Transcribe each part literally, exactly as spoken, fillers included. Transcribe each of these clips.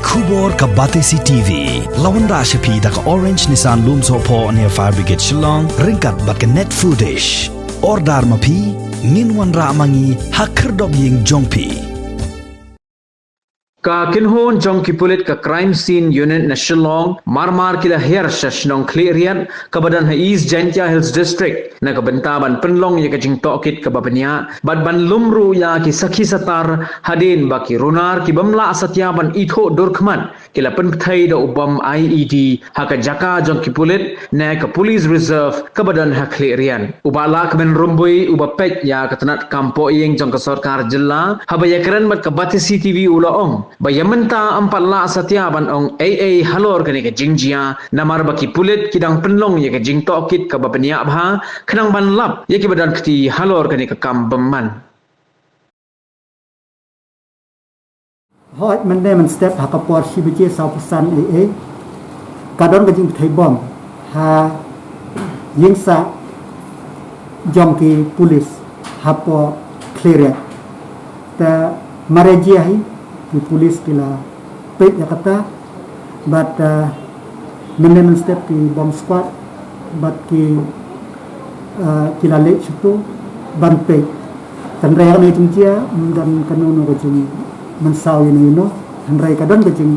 Khubor ka Batesi T V. La wanrah sha phi da ka Orange Nissan Lumsohphoh near Fire Brigade Shillong, ryngkat bad ka Net Foodish. Order ma phi, ngin wanrah ma ngi ha khyrdop ïing jong phi. Ka kynhun jong ki pulit ka Crime Scene Unit na Shillong, marmar ki la hiar sha shnong Khliehriat, kaba don ha East Jaintia Hills District, na ka bynta ban pynlong ïa ka jingtohkit kaba bniah, bad ban lum ruh ïa ki sakhi satar, hadien ba ki runar ki bym lah satia ban ithuh dur khmat, ki la pynpthei da u bom I E D ha ka jaka jong ki pulit, ne ka Police Reserve kaba don ha Khliehriat. U Bah Lahkmen Rymbui uba peit ïa ka tnat kam pohïing jong ka sorkar jylla, haba ïakren bad ka Batesi T V u la ong ba ïa mynta ym pat lah satia ban ong ei ei halor kane ka jingjia, namar ba ki pulit ki dang pynlong ïa ka jingtohkit kaba bniah bha, khnang ban lap ïa kiba don kti halor kane ka kam bymman. Hooid, mynne mynstep ha ka por shi baje sawphew san A A, ka don ka jingpthei bom ha ïing sah jong ki pulit hapoh Khliehriat. Te mareh jia hi, ki pulit ki la peit ïa kata, bad, eh, mynne mynstep ki bomb squad bad ki, eh, ki la leit shuh ban peit. Hynrei ha kane ka jingjia ym don kano kano ka jingmynsaw ïano ïano, hynrei ka don ka jing,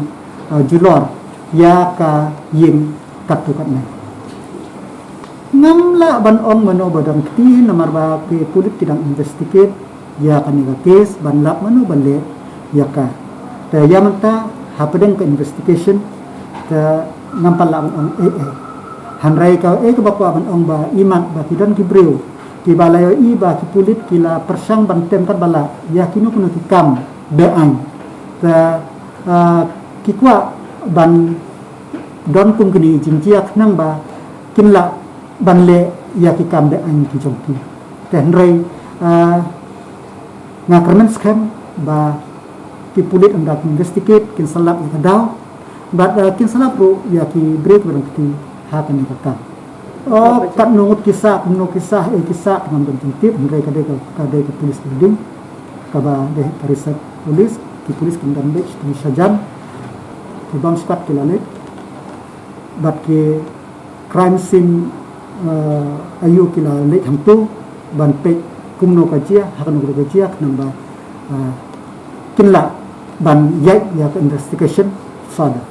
eh, julor ïa ka ïing katto katne. Ngam lah ban ong mano ba don kti namar ba ki pulit ki dang investigate ïa kane ka case ban lap mano ba leh ïa ka. Te ïa mynta hapdeng ka investigation te ngam pat lah ban ong ei ei. Hynrei kaei kaba kwah ban ong ba imat ba ki don ki briew kiba la ïohi ba ki pulit ki la pyrshang ban tem katba lah ïa kino kino ki kam be-aiñ. Te, ah, ki kwah ban don kum kine ki jingjia khnang ba kin lah ban leh ïa ki kam be-aiñ ki jong ki. Te hynrei, ah, nga kyrmen skhem ba ki pulit ynda ki investigate kin sa lap ïa ka daw bad, ah, kin sa lap ruh ïa ki briew kiba don kti ha kane ka kam. Oh, katno ngut ki sah, kumno ki sah, eh, ki sah ngam don jingtip, hynrei ka dei ka, ka dei ka police building kaba dei ka reserve police, ki pulit kin don bad ki shajan, ki bomb squad ki la leit bad ki crime scene, eh, aiu ki la leit hangto ban peit kumno ka jia, ha kano ka jia, khnang ba, eh, kin lah ban ïaid ïa ka investigation further.